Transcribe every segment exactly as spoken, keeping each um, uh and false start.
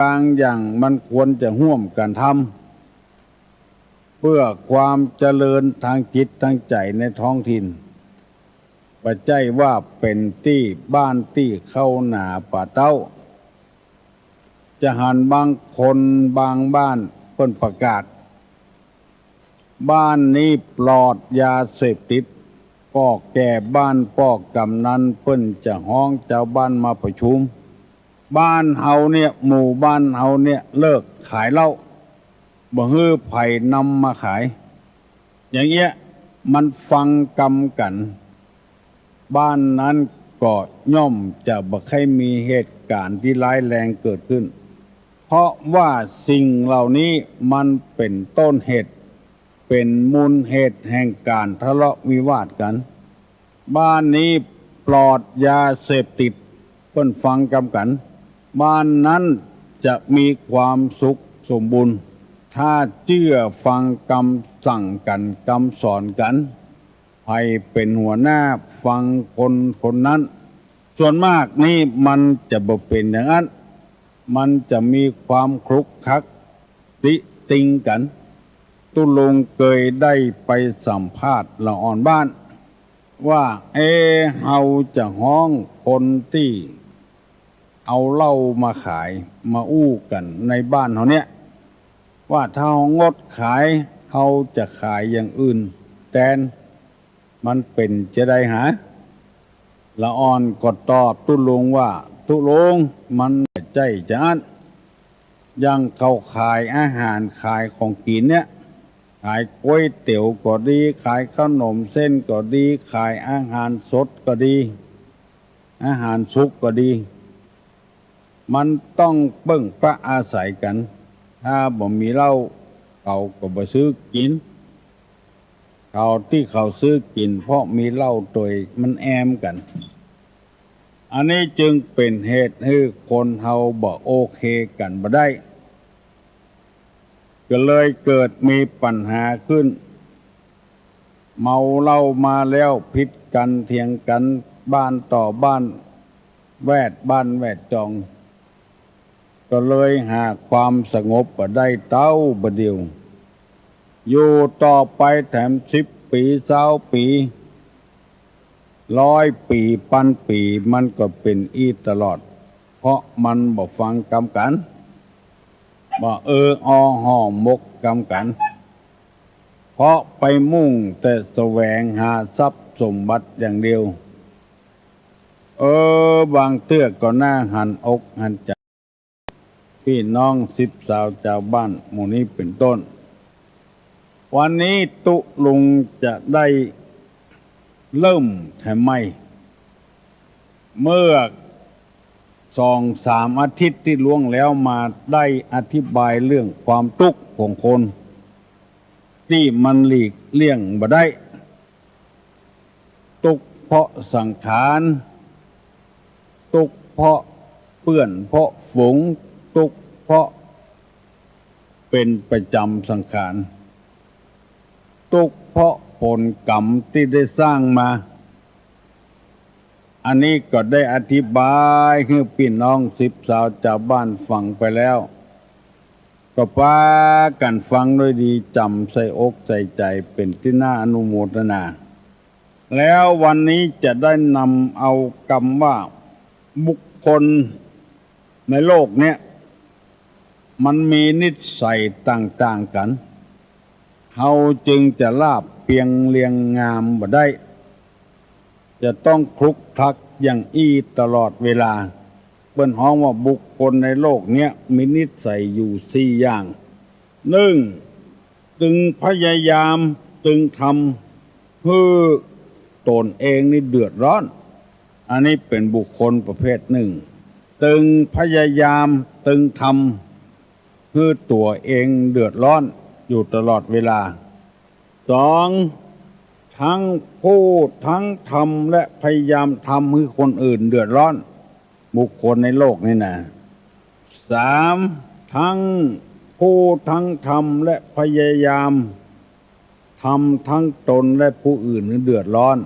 บางอย่างมันควรจะฮ่วมกั๋นทำ เปื้อความเจริญตางจิตตางใจ๋ในท้องถิ่น บ่ใจ้ว่าเป๋นตี้บ้านตี้เข้าหนาป่าเต๊า จะหันบางคนบางบ้านเปิ้นประกาศ บ้านนี้ปลอดยาเสพติด ป้อแก่บ้านป้อกำนันเปิ้นจะฮ้องจาวบ้านมาประชุม บ้านเฮาเนี่ย หมู่บ้านเฮาเนี่ยเลิกขายเหล้า บ่หื้อใผนำมาขาย อย่างเงี้ยมันฟังกำกั๋น บ้านนั้นก็ย่อมจะบ่ใค่มีเหตุก๋ารณ์ตี้ร้ายแรงเกิดขึ้น เพราะว่าสิ่งเหล่านี้มันเป๋นต้นเหตุ เป๋นมูลเหตุแห่งก๋ารทะเลาะวิวาทกั๋น บ้านนี้ปลอดยาเสพติด เปิ้นฟังกำกั๋น บ้านนั้นจะมีความสุขสมบูรณ์ ถ้าเจื้อฟังกำสั่งกั๋น กำสอนกั๋น ใผเป๋นหัวหน้าฟังคนคนนั้น ส่วนมากนี่มันจะบ่เป๋นอย่างนั้น มันจะมีความคลุกคลัก ติติงกั๋น ตุ๊ลุงเกยได้ไปสัมภาษณ์ละอ่อนบ้าน ว่า เอ๊ะ เฮาจะฮ้องคนตี้เอาเหล้ามาขาย มาอู้กั๋นในบ้านเฮาเนี่ย ว่าถ้าเฮางดขาย เฮาจะขายอย่างอื่นแตน มันเป๋นจาใดหา ละอ่อนก็ตอบตุ๊ลุงว่า ตุ๊ลุง มันบ่ใจ้จาอั้น อย่างเขาขายอาหารขายของกิ๋นเนี่ย ขายก๋วยเตี๋ยวก็ดี ขายขนมเส้นก็ดี ขายอาหารสดก็ดี อาหารสุกก็ดี มันต้องเปิ้งปะอาศัยกั๋น ถ้าบ่มีเหล้า เขาก็บ่ซื้อกิ๋น เขาตี้เขาซื้อกิ๋นเพราะมีเหล้าตวยมันแอมกั๋น อันนี้จึงเป๋นเหตุหื้อคนเฮาบ่โอเคกั๋นบ่ได้ ก็เลยเกิดมีปัญหาขึ้น เมาเหล้ามาแล้วผิดกั๋นเถียงกั๋นบ้านต่อบ้าน แวดบ้านแวดจอง ก็เลยหาความสงบบ่ได้เต้าบ่าเดี่ยว อยู่ต่อไปแถมสิบปี๋ ซาวปี๋ ร้อยปี๋ ปันปี๋ มันก็เป๋นอี้ตลอด เพราะมันบ่ฟังกำกั๋น บ่เออออห่อหมกกำกั๋น เพราะไปมุ่งแต่แสวงหาทรัพย์สมบัติอย่างเดียว เออ บางเตื้อก็น่าหันอกหันใจ๋ ปี้น้องสิบสาวจาวบ้านหมู่นี้เป๋นต้น วันนี้ตุ๊ลุงจะได้เริ่มแถมใหม่ เมื่อสองสามอาทิตย์ตี้ล่วงแล้วมาได้อธิบายเรื่องความตุ๊กข์ของคน ตี้มันหลีกเลี่ยงบ่ได้ ตุ๊กข์เพราะสังขาร ตุ๊กข์เพราะเปื้อนเพราะฝูง ตุ๊กข์เพราะเป๋นประจ๋ำสังขาร ตุ๊กข์เพราะผลกรรมตี้ได้สร้างมา อันนี้ก็ได้อธิบายหื้อปี้น้องสิบสาวจาวบ้านฟังไปแล้ว ก็ปากั๋นฟังด้วยดี จ๋ำใส่อกใส่ใจ๋ เป๋นตี้น่าอนุโมทนา แล้ววันนี้จะได้นำเอากำว่า บุคคลในโลกเนี้ย มันมีนิสัยต่างๆ กั๋น เฮาจึงจะลาบเปียงเรียงงามบ่ได้ จะต้องคลุกคลักอย่างอี้ตลอดเวลา เปิ้นฮ้องว่าบุคคลในโลกเนี้ยมีนิสัยอยู่สี่อย่าง นึ่ง ตึงพยายาม ตึงทำหื้อตนเองนี่เดือดร้อน อันนี้เป๋นบุคคลประเภทนึ่ง ตึงพยายาม ตึงทำหื้อตั๋วเองเดือดร้อนอยู่ตลอดเวลา สอง ทั้งพูดทั้งทำและพยายามทำหื้อคนอื่นเดือดร้อน บุคคลในโลกนี่นะ สาม ทั้งพูดทั้งทำและพยายามทำทั้งตนและผู้อื่นหื้อเดือดร้อน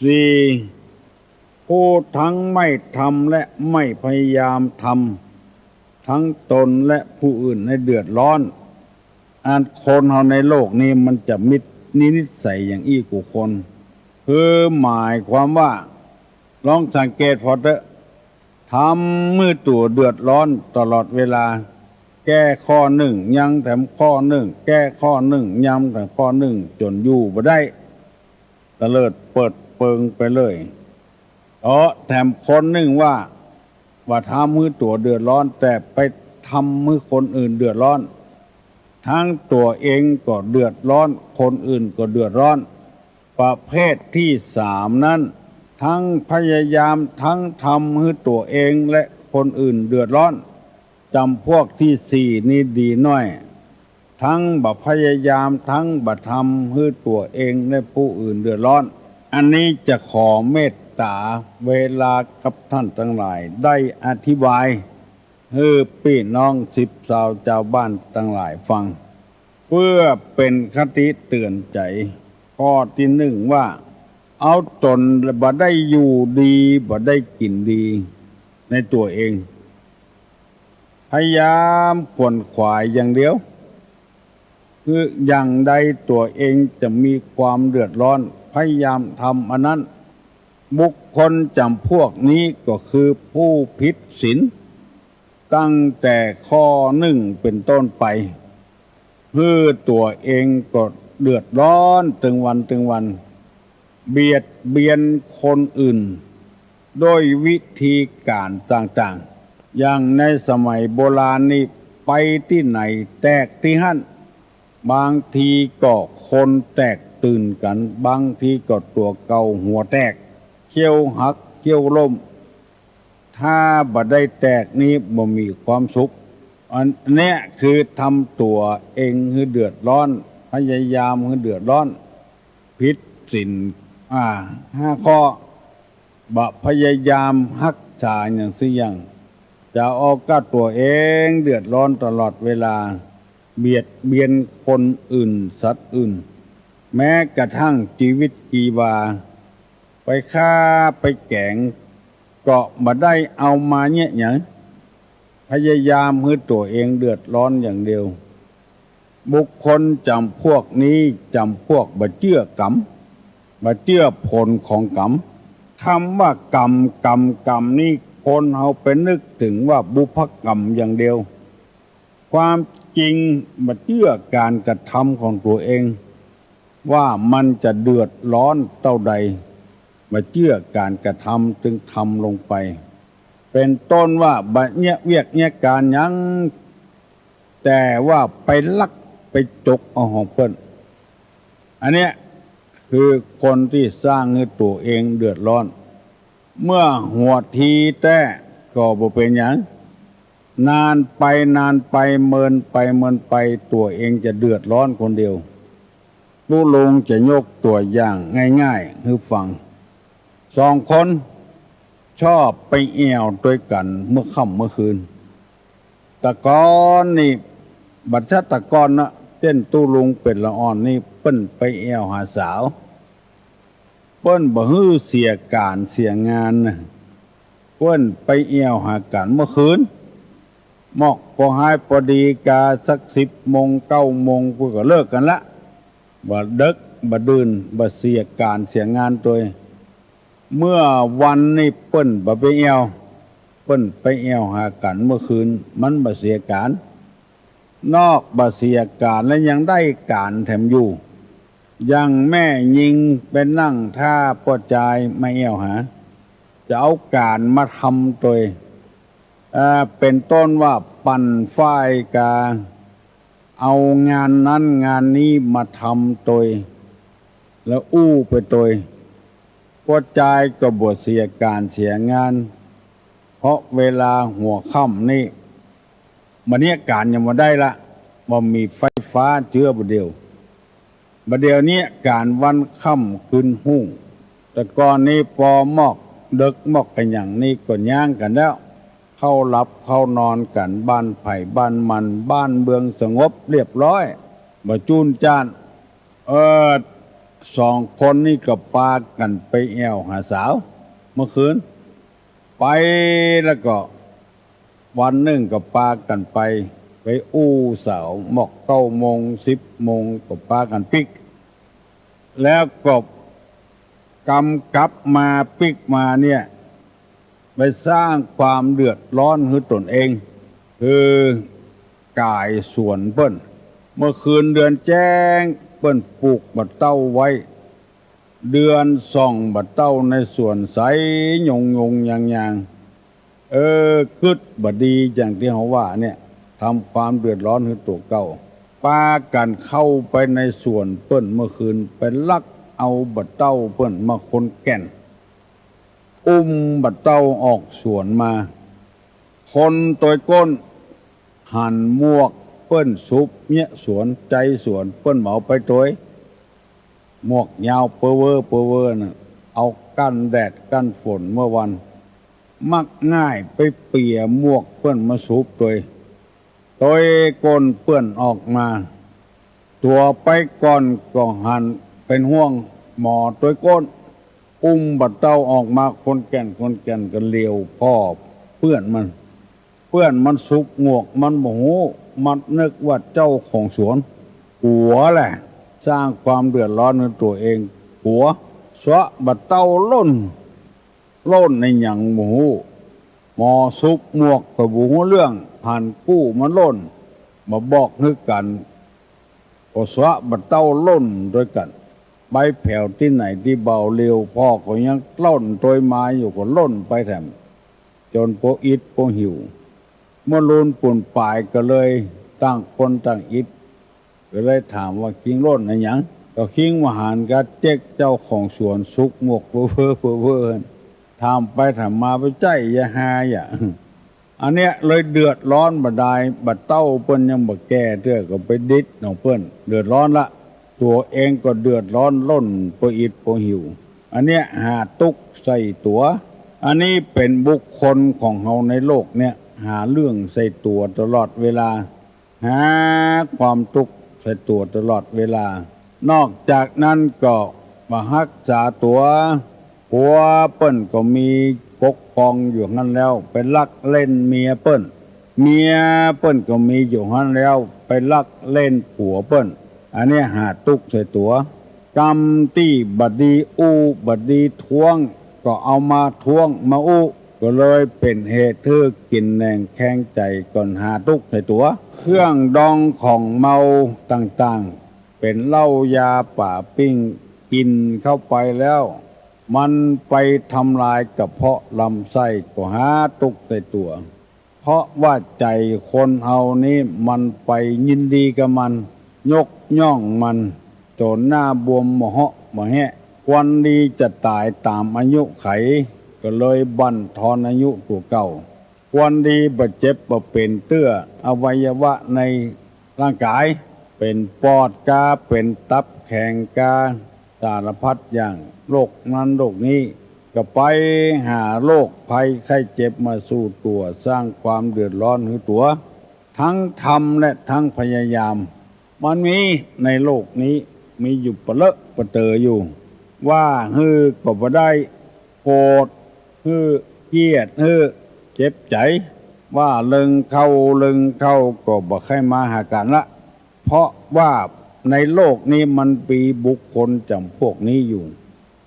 สี่ พูดทั้งไม่ทำและไม่พยายามทำ ตึงตนและผู้อื่นหื้อเดือดร้อน อันคนเฮาในโลกนี้มันจะมีนิสัยอย่างอี้กู้คน คือหมายความว่า ลองสังเกตผ่อเต๊อะ ทำหื้อตั๋วเดือดร้อนตลอดเวลา แก้ข้อนึ่งยังแถมข้อนึ่ง แก้ข้อนึ่งยังแถมข้อนึ่ง จ๋นอยู่บ่ได้ ตะเลิดเปิดเปิงไปเลย เออ แถมคนนึ่งว่า บ่ทำหื้อตั๋วเดือดร้อน แต่ไปทำหื้อคนอื่นเดือดร้อน ตึงตั๋วเองก็เดือดร้อน คนอื่นก็เดือดร้อน ประเภทตี้สามนั้น ตึงพยายาม ตึงทำหื้อตั๋วเองและคนอื่นเดือดร้อน จ๋ำพวกตี้สี่นี้ดีน้อย ตึงบ่พยายาม ตึงบ่ทำหื้อตั๋วเองและผู้อื่นเดือดร้อน อันนี้จะขอเมตต๋าเวลากับต้านตังหลายได้อธิบาย หื้อปี้น้องสิบซาวจาวบ้านตังหลายฟัง เปื้อเป๋นคติเตื๋อนใจ๋ ข้อตี้นึ่งว่า เอาต๋นบ่ได้อยู่ดี บ่ได้กิ๋นดี ในตั๋วเอง พยายามขวนขวายอย่างเดียว คืออย่างใดตั๋วเองจะมีความเดือดร้อน พยายามทำอันนั้น บุคคลจ๋ำพวกนี้ก็คือผู้ผิดศีล ตั้งแต่ข้อนึ่งเป๋นต้นไป หื้อตั๋วเองก็เดือดร้อนตึงวันตึงวัน เบียดเบียนคนอื่น ด้วยวิธีก๋านต่างๆ อย่างในสมัยโบราณนี่ ไปตี้ไหนแตกตี้หั้น บางทีก็คนแตกตื่นกั๋น บางทีก็ตั๋วเก่าหัวแตก เขี้ยวหักเขี้ยวล่ม ถ้าบ่ได้แตกนี้บ่มีความสุข อันเนี้ยคือทำตั๋วเองหื้อเดือดร้อน พยายามหื้อเดือดร้อน ผิดศีล อ่า ห้าข้อ บ่พยายามฮักษาอย่างสักอย่าง จะเอาก้าตั๋วเองเดือดร้อนตลอดเวลา เบียดเบียนคนอื่น สัตว์อื่น แม้กระทั่งจีวิตจีวา ไปฆ่าไปแก๋ง ก็บ่ได้เอามาเยียะหยัง พยายามหื้อตั๋วเองเดือดร้อนอย่างเดียว บุคคลจ๋ำพวกนี้จ๋ำพวกบ่เจื้อกรรม บ่เจื้อผลของกรรม กำว่ากรรม กรรม กรรมนี้คนเฮาไปนึกเถิงว่าบุพกรรมอย่างเดียว ความจริงบ่เจื้อก๋านกระทำของตั๋วเอง ว่ามันจะเดือดร้อนเต้าใด บ่เจื้อก๋านกระทำจึงทำลงไป เป๋นต้นว่าบ่เยียะเวียกเยียะก๋านหยัง แต่ว่าไปลักไปจกเอาของเปิ้น อันเนี้ยคือคนตี้สร้างหื้อตั๋วเองเดือดร้อน เมื่อหัวทีแต๊ก็บ่เป๋นหยัง นานไปนานไป เมินไปเมินไป ตั๋วเองจะเดือดร้อนคนเดียว ตุ๊ลุงจะยกตั๋วอย่างง่ายๆ หื้อฟัง สองคนชอบไปแอ่วตวยกั๋นเมื่อค่ำเมื่อคืน แต่ก่อนนี่ บ่ใจ้แต่ก่อนนะ เจ้นตุ๊ลุงเป๋นละอ่อนนี่ เปิ้นไปแอ่วหาสาว เปิ้นบ่หื้อเสียก๋านเสียงานนะ เปิ้นไปแอ่วหากั๋นเมื่อคืน มอกปอฮายปอดีก๋าสักสิบโมง เก้าโมง เปิ้นก็เลิกกั๋นละ บ่เดิ็ก บ่ดื่น บ่เสียก๋านเสียงานตวย เมื่อวันนี่เปิ้นบ่ไปแอ่ว เปิ้นไปแอ่วหากั๋นเมื่อคืน มันบ่เสียก๋าน นอกบ่เสียก๋านแล้วยังได้ก๋านแถมอยู่ อย่างแม่ญิงไปนั่งท่าป้อจายมาแอ่วหา จะเอาก๋านมาทำตวย เอ่อ เป๋นต้นว่าปั่นฝ้ายก๋า เอางานนั้นงานนี้มาทำตวย แล้วอู้ไปตวย ป้อจายก็บ่เสียก๋านเสียงาน เพราะเวลาหัวค่ำนี่ บ่าเนี้ยก๋านยังบ่ได้ละ บ่มีไฟฟ้าเจื้อบ่าเดี่ยว บ่าเดี่ยวเนี้ยก๋านวันค่ำคืนฮุ่ง แต่ก่อนนี้ปอมอกเดิ็กมอกกะหยังนี่ก็ย้างกั๋นแล้ว เข้าหลับเข้านอนกั๋นบ้านใผบ้านมัน บ้านเมืองสงบเรียบร้อย บ่จู้นจ้าน เออ สองคนนี่ก็ปากั๋นไปแอ่วหาสาว เมื่อคืน ไปแล้วก็ วันนึ่งก็ปากั๋นไป ไปอู้สาว มอกเก้าโมง สิบโมง ก็ปากั๋นปิ๊ก แล้วก็กำกลับมาปิ๊กมาเนี่ย ไปสร้างความเดือดร้อนหื้อตนเอง คือก๋ายสวนเปิ้น เมื่อคืนเดือนแจ้ง เปิ้นปลูกบ่าเต้าไว้ เดือนส่องบ่าเต้าในสวนใสยงยงยางยาง เออ กึ๊ดบ่ดีอย่างตี้เฮาว่าเนี่ย ทำความเดือดร้อนหื้อตั๋วเก่า ปากั๋นเข้าไปในสวนเปิ้นเมื่อคืน ไปลักเอาบ่าเต้าเปิ้นมาคนแก่น อุ้มบ่าเต้าออกสวนมา คนตวยก้น หันหมวกเปิ้นสุบเยียะสวน ใจสวน เปิ้นบ่เอาไปตวย หมวกยาวเปอเว่อเปอเว่อน่ะ เอากั้นแดดกั้นฝนเมื่อวัน มักง่ายไปเปียหมวกเปิ้นมาสุบตวย ตวยก้นเปิ้นออกมา ตั๋วไปก่อนก็หันเป๋นห่วงหมอตวยก้น อุ้มบ่าเต้าออกมาคนแก่นคนแก่น ก็เหลียวผ่อเปื้อนมัน เปื้อนมันสุบหมวก มันบ่ฮู้ มันนึกว่าเจ้าของสวน กั๋วแหละ สร้างความเดือดร้อนหื้อตั๋วเอง กั๋ว สวะบ่าเต้าล่น ล่นอะหยังบ่ฮู้ หมอสุบหมวกก็บ่ฮู้เรื่อง หันกู้มาล่น มาบอกหื้อกั๋น ก็สวะบ่าเต้าล่นตวยกั๋น ไปแผวตี้ไหนตี้บ่า เหลียวผ่อก็ยังล่นตวยมาอยู่ ก็ล่นไปแถม จ๋นปวอิดปวหิว เมื่อลูนปูนป๋ายก็เลยต่างคนต่างอิด ก็เลยถามว่า "คิงล่นอะหยัง" ก็คิงว่าหันกาเจ๊กเจ้าของสวนสุบหมวกเว่อเว่อเว่อเว่อ ถามไปถามมา บ่ใจ้ยาฮาอะ อันเนี้ยเลยเดือดร้อนบ่าดาย บ่าเต้าเปิ้นยังบ่แก่เตื้อ ก็ไปดิดของเปิ้น เดือดร้อนละ ตั๋วเองก็เดือดร้อนล่นปวอิดปวหิว อันเนี้ยหาตุ๊กข์ใส่ตั๋ว อันนี้เป๋นบุคคลของเฮาในโลกเนี้ย หาเรื่องใส่ตั๋วตลอดเวลา หาความตุ๊กข์ใส่ตั๋วตลอดเวลา นอกจากนั้นก็บ่ฮักษาตั๋ว ผัวเปิ้นก็มีปกครองอยู่หั้นแล้ว ไปลักเล่นเมียเปิ้น เมียเปิ้นก็มีอยู่หั้นแล้ว ไปลักเล่นผัวเปิ้น อันเนี้ยหาตุ๊กข์ใส่ตั๋ว กำตี้บ่ดีอู้บ่ดีท้วง ก็เอามาท้วงมาอู้ ก็เลยเป๋นเหตุหื้อกิ๋นแหนงแคลงใจ๋ ก่อนหาตุ๊กข์ใส่ตั๋ว เครื่องดองของเมาต่างๆ เป๋นเหล้ายาป๋าปิ้ง กิ๋นเข้าไปแล้ว มันไปทำลายกระเพาะลำไส้ ก็หาตุ๊กข์ใส่ตั๋ว เพราะว่าใจ๋คนเฮานี้มันไปยินดีกับมัน ยกย่องมัน จ๋นหน้าบวมบ่าเหาะบ่าแฮะ ควรดีจะต๋ายต๋ามอายุไข ก็เลยบั่นทอนอายุตั๋วเก่า ควรดีบ่เจ็บบ่เป๋นเตื้อ อวัยวะในร่างก๋าย เป๋นปอดกา เป๋นตับแข็งกา สารพัดอย่าง โรคนั้นโรคนี้ ก็ไปหาโรคภัยไข้เจ็บมาสู่ตั๋ว สร้างความเดือดร้อนหื้อตั๋ว ทั้งทำและทั้งพยายาม มันมีในโลกนี้ มีอยู่ปะเลอะปะเต๋ออยู่ ว่าหื้อก็บ่ได้ โกรธหื้อ เกลียดหื้อ เจ็บใจ๋ ว่าเลิงเข้าเลิงเข้าก็บ่ใค่มาหากั๋นละ เพราะว่าในโลกนี้มันมีบุคคลจ๋ำพวกนี้อยู่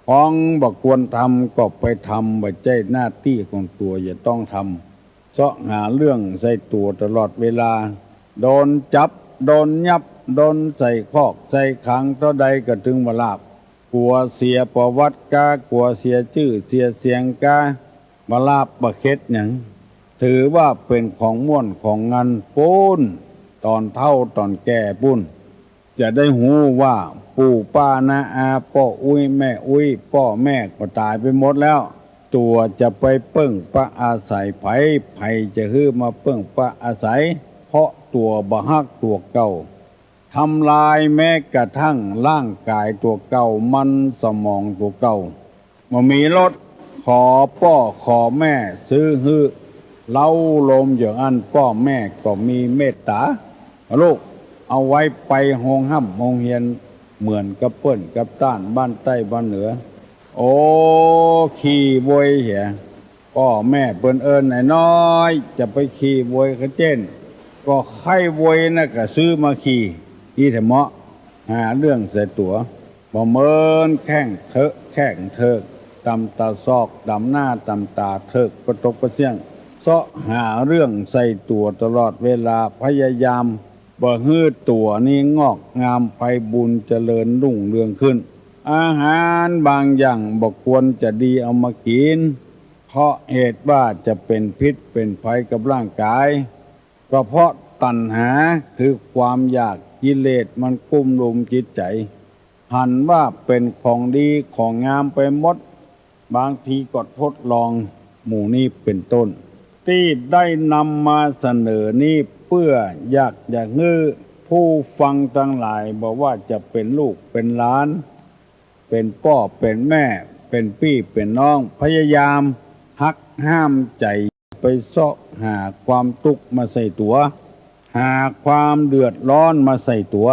ของบ่ควรทำก็ไปทำ บ่ใจ้หน้าตี้ของตั๋วจะต้องทำ เซาะหาเรื่องใส่ตั๋วตลอดเวลา โดนจับ โดนยับ โดนใส่คอกใส่ขังเต้าใดก็ตึงบ่หลาบ กั๋วเสียประวัติกา กั๋วเสียจื้อเสียเสียงกา บ่หลาบบ่เข็ดหยัง ถือว่าเป๋นของม่วนของงันปู้น ต๋อนเฒ่าต๋อนแก่ปู้น จะได้ฮู้ว่าปู่ป้าน้าอา ป้ออุ๊ยแม่อุ๊ย ป้อแม่ก็ต๋ายไปหมดแล้ว ตั๋วจะไปเปิ้งปะอาศัยใผ ใผจะหื้อมาเปิ้งปะอาศัย เพราะตั๋วบ่ฮักตั๋วเก่า ทำลายแม้กระทั่งร่างก๋ายตั๋วเก่า มันสมองตั๋วเก่า บ่มีรถ ขอป้อขอแม่ซื้อหื้อ เล้าโลมอย่างอั้น ป้อแม่ก็มีเมตต๋า ลูกเอาไว้ไปโฮงฮ่ำโฮงเฮียน เหมือนกับเปิ้นกับต้านบ้านใต้บ้านเหนือ โอ้ ขี้โวยเหีย ป้อแม่เปิ้นเอิ้นน้อยๆ จะไปขี่เวยกะเจ๊น ก็ใค่เวยน่ะกะซื้อมาขี่ อี้แถมเมาะ หาเรื่องใส่ตั๋ว บ่เหมินแข้งเถิกแข้งเถิก ต๋ำต๋าซอก ต๋ำหน้า ต๋ำต๋าเถิก ปะตกปะเสี้ยง เซาะหาเรื่องใส่ตั๋วตลอดเวลา พยายามบ่หื้อตั๋วนี้งอกงามไพบูลย์เจริญรุ่งเรืองขึ้น อาหารบางอย่างบ่ควรจะดีเอามากิ๋น เพราะเหตุว่าจะเป๋นพิษเป๋นภัยกับร่างกาย ก็เพราะตัณหาคือความอยากกิเลสมันกุ้มลุมจิตใจ๋ หันว่าเป๋นของดีของงามไปหมด บางทีก็ทดลองหมู่นี้เป๋นต้น ตี้ได้นำมาเสนอนี้เปื้ออยากจะหื้อผู้ฟังตังหลาย บ่ว่าจะเป๋นลูกเป๋นหลาน เป๋นป้อเป๋นแม่ เป๋นปี้เป๋นน้อง พยายามหักห้ามใจ๋ ไปเซาะหาความตุ๊กข์มาใส่ตั๋ว หาความเดือดร้อนมาใส่ตั๋ว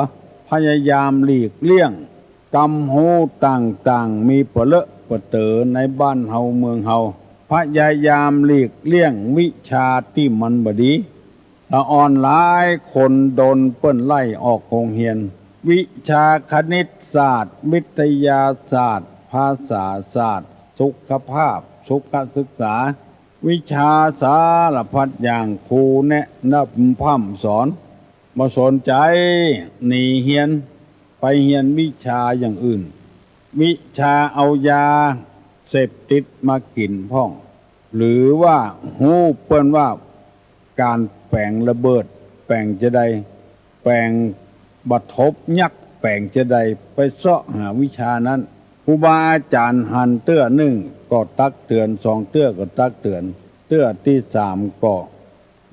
พยายามหลีกเลี่ยง กำฮู้ต่างๆ มีปะเลอะปะเต๋อในบ้านเฮาเมืองเฮา พยายามหลีกเลี่ยงวิชาตี้มันบ่ดี ละอ่อนหลายคนโดนเปิ้นไล่ออกโฮงเฮียน วิชาคณิตศาสตร์ วิทยาศาสตร์ ภาษาศาสตร์ สุขภาพ สุขศึกษา วิชาสารพัดอย่าง ครูแนะนำพร่ำสอน บ่สนใจ๋ หนีเฮียน ไปเฮียนวิชาอย่างอื่น วิชาเอายาเสพติดมากิ๋นพ่อง หรือว่าฮู้เปิ้นว่าก๋านแป๋งระเบิดแป๋งจาใด แป๋งบะทบยักษ์แป๋งจาใด ไปเซาะหาวิชานั้น ครูบาอาจ๋ารย์หันเตื้อนึ่งก็ตักเตือน สองเตื้อก็ตักเตือน เตื้อตี้สามก็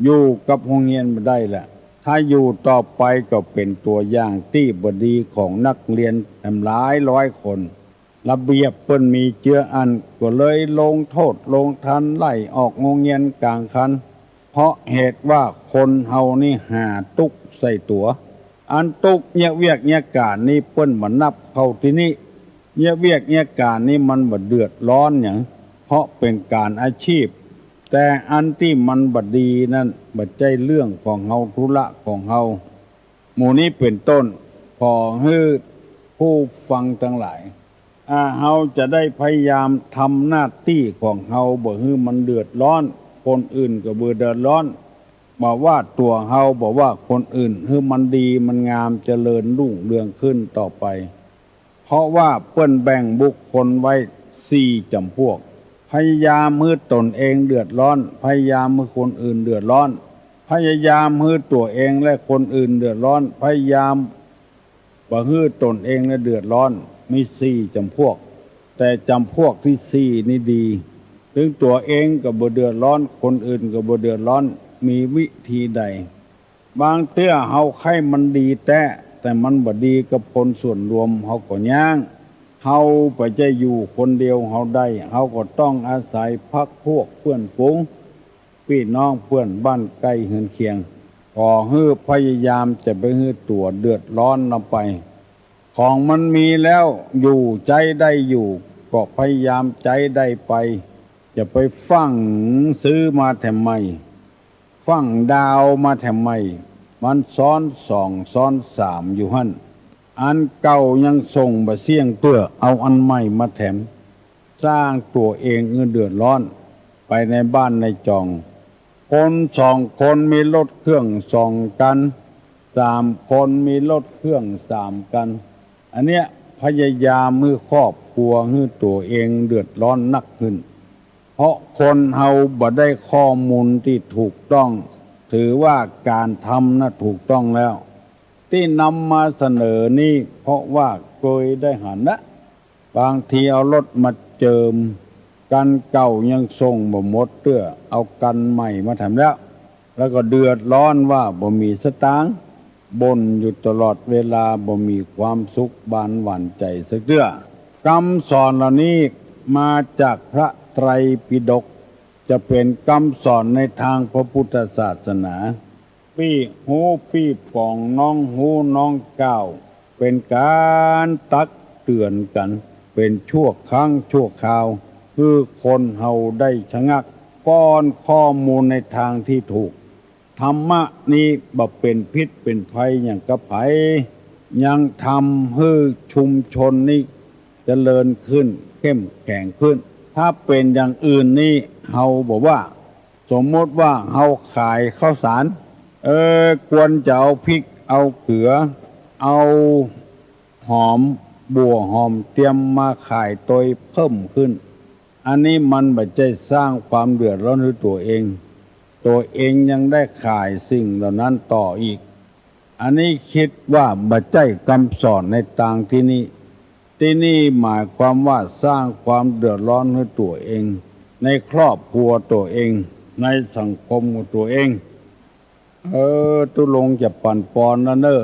อยู่กับโฮงเฮียนบ่ได้แหละ ถ้าอยู่ต่อไปก็เป๋นตั๋วอย่างตี้บ่ดีของนักเรียนแถมหลายร้อยคน ระเบียบเปิ้นมีเจื้ออั้น ก็เลยลงโต้ษลงทัณฑ์ไล่ออกโฮงเฮียนก๋างคัน เพราะเหตุว่าคนเฮานี่หาตุ๊กข์ใส่ตั๋ว อันตุ๊กข์เยียะเวียกเยียะก๋านนี้เปิ้นบ่นับเข้าตี้นี้ เยียะเวียกเยียะก๋านนี้มันบ่เดือดร้อนหยัง เพราะเป๋นก๋านอาชีพ แต่อันตี้มันบ่ดีนั้นบ่ใจ้เรื่องของเฮา ธุระของเฮา หมู่นี้เป๋นต้น ขอหื้อผู้ฟังตังหลาย อ่า เฮาจะได้พยายามทำหน้าตี้ของเฮาบ่หื้อมันเดือดร้อน คนอื่นก็บ่เดือดร้อน บ่ว่าตั๋วเฮา บ่ว่าคนอื่น หื้อมันดีมันงามเจริญรุ่งเรืองขึ้นต่อไป เพราะว่าเปิ้นแบ่งบุคคลไว้สี่จ๋ำพวก พยายามหื้อตนเองเดือดร้อน พยายามหื้อคนอื่นเดือดร้อน พยายามหื้อตั๋วเองและคนอื่นเดือดร้อน พยายามบ่หื้อตนเองและเดือดร้อน มีสี่จ๋ำพวก แต่จ๋ำพวกตี้สี่นี้ดี เถิงตั๋วเองก็บ่เดือดร้อน คนอื่นก็บ่เดือดร้อน มีวิธีใด บางเตื้อเฮาใค่มันดีแต๊ แต่มันบ่ดีกับคนส่วนรวม เฮาก็ย้าง เฮาบ่ใจ้อยู่คนเดียวเฮาได้ เฮาก็ต้องอาศัยพรรคพวกเปื้อนฝูง ปี้น้องเปื้อนบ้านใก้เฮือนเคียง ขอหื้อพยายามจะบ่หื้อตั๋วเดือดร้อนนำไป ของมันมีแล้วอยู่ใจ๊ได้อยู่ ก็พยายามใจ๊ได้ไป จะไปฟั่งซื้อมาแถมใหม่ ฟั่งดาวมาแถมใหม่ มันซ้อนสองซ้อนสามอยู่หั้น อันเก่ายังส่งบ่เสี้ยงเตื้อ เอาอันใหม่มาแถม สร้างตั๋วเองหื้อเดือดร้อน ไปในบ้านในจอง คนสองคนมีรถเครื่องสองคัน สามคนมีรถเครื่องสามคัน อันเนี้ยพยายามหื้อครอบครัวหื้อตั๋วเองเดือดร้อนนักขึ้น เพราะคนเฮาบ่ได้ข้อมูลตี้ถูกต้อง ถือว่าก๋านทำน่ะถูกต้องแล้ว ตี้นำมาเสนอนี้เพราะว่าเกยได้หันนะ บางทีเอารถมาเจิม คันเก่ายังส่งบ่หมดเตื้อ เอาคันใหม่มาแถมแล้ว แล้วก็เดือดร้อนว่าบ่มีสตางค์ บ่นอยู่ตลอดเวลา บ่มีความสุขบานหวานใจ๋สักเตื้อ กำสอนเหล่านี้มาจากพระไตรปิฎก จะเป๋นกำสอนในตางพระพุทธศาสนา ปี้ฮู้ปี้ป๋อง น้องฮู้น้องกล่าว เป๋นก๋านตักเตื๋อนกั๋น เป๋นชั่วครั้งชั่วคราว หื้อคนเฮาได้ชะงัก ป้อนข้อมูลในตางตี้ถูก ธรรมะนี้บ่เป๋นพิษเป๋นภัยหยังกะใผ ยังทำหื้อชุมชนนี้เจริญขึ้น เข้มแข็งขึ้น ถ้าเป๋นอย่างอื่นนี้เฮาบ่ว่า สมมุติว่าเฮาขายข้าวสาร เออ ควรจะเอาพริก เอาเขือ เอาหอม บัวหอมเตียมมาขายตวยเพิ่มขึ้น อันนี้มันบ่ใจ้สร้างความเดือดร้อนหื้อตั๋วเอง ตั๋วเองยังได้ขายสิ่งเหล่านั้นต่ออีก อันนี้กึ๊ดว่าบ่ใจ้กำสอนในตางตี้นี่ ตี้นี่หมายความว่าสร้างความเดือดร้อนหื้อตั๋วเอง ในครอบครัวตั๋วเอง ในสังคมของตั๋วเอง เออ ตุ๊ลุงจะปั๋นปอนแล้วเน่อ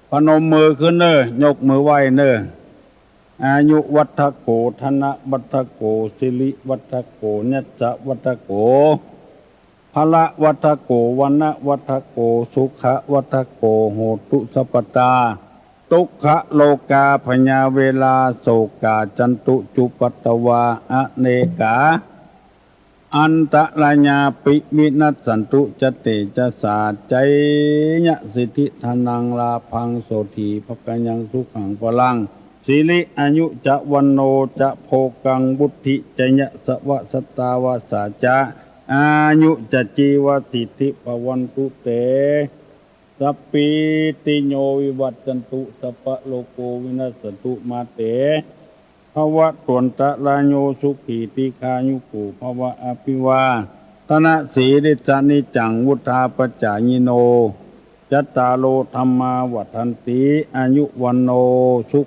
พนมมือขึ้นเน่อ ยกมือไหว้เน่อ อายุวัฑโฆ ธนวัฑโฆ สิริวัฑโฆ ยัสสะวัฑโฆ พละวัฑโฆ วรรณวัฑโฆ สุขวัฑโฆ โหตุสัพพตา ทุกขโรคา พยาเวรา โศกา จันตุ จุปปาทวา อเนกา อันตรายาปิ วินัสสันตุ จะเตจสา จายสิทธิ ธนัง ลาภัง โสฏฐี ภะคะยัง สุขัง พลัง สิริ อายุ จะ วัณโณ จะ โภคัง วุฑฒิ จะ ยะสะวะ สัตตาวาสา จะ อายุ จะ จีวสิทธิ ภะวันตุ เต สัพพีติโย วิวัชชันตุ สัพพะโรโค วินัสสันตุ มา เต ภะวะตวันตะราโย สุขี ทีฆายุโก ภะวะ อภิวาทะนะสีลิสสะ นิจจัง วุฑฒาปะจายิโน จัตตาโร ธัมมา วัฑฒันติ อายุ วัณโณ สุ